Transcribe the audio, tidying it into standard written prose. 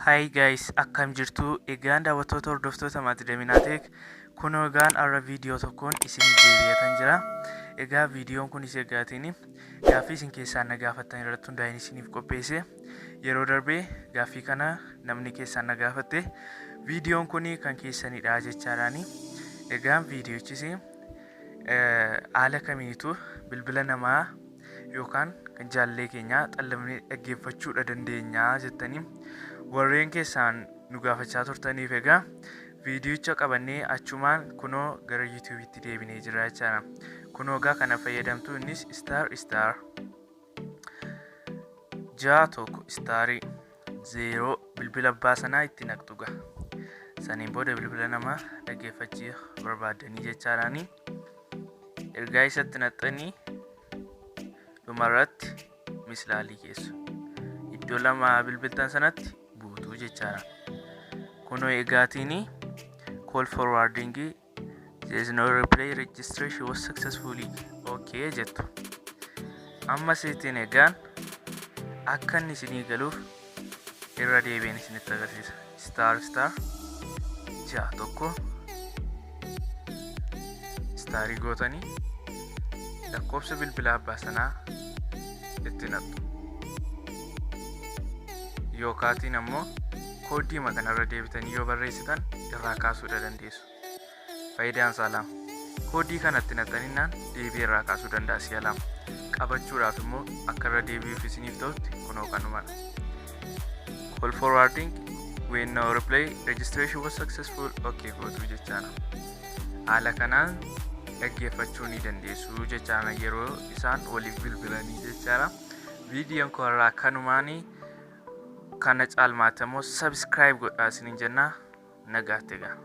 Hi guys, akkam jirtu? Egaan daawwattoota, hordoftoota maatii Daminaateek, kunoo egaan har'a viidiyoo tokkoon isiniif deebi'atan jira. Egaa viidiyoon kunis egaatiin gaaffii isin keessaan na gaafattan irratti hundaa'een isiniif qopheesse. Yeroo darbee gaaffii kana namni keessaan na gaafatte, viidiyoon kun kan keessanidha jechaadhaani. Egaan viidiyochis haala kamiitu bilbila namaa yookaan kan jaallee keenyaa xallamnee dhaggeeffachuudha dandeenya jettanii warreen keessaan nu gaafachaa turtaniif, egaa viidiyicha qabannee achumaan kunoo gara YouTubeitti deebinee jira jechaadha. Kunoo egaa kana fayyadamtu. Innis **6 1 *0 bilbila abbaa sanaa itti naqxu ga'a. Saniin booda bilbila namaa dhaggeeffachuu barbaaddanii jechaadhaani. Ergaa isatti naqxanii dhumarratti mislaalii keessu. Iddoo lama bilbiltan sanatti buutuu jechaadha. Kunoo egaatiin call forwarding, there is no reply, registration was successfully, okay jettu. Amma seetiin egaan akka inni isinii galuuf irra deebiin isinitti agarsiisa. **61 * gootanii lakkoofsa bilbila abbaa sanaa itti naqxu. Yookaatiin ammoo kooddii kanarra deebitanii yoo barreessitan irraa kaasuudha dandeessu. Faayidaan isaa lama. Kooddii kanatti naqxaninnaan deebii irraa kaasuu danda'a si'a lama. Qabachuudhaaf immoo akka irra deebi'uuf isiniif ta'utti kunoo kanumadha. Call forwarding when no reply, registration was successful, okay gootuu jechaadha. Haala kanaan dhaggeeffachuu ni dandeessu jechaadha yeroo isaan waliif bilbilanii jechaadha. Viidiyoon koo irraa kanumaanii. Kana caalmaatti immoo subscribe godhaa isiniin jenna. Nagaatti egaa.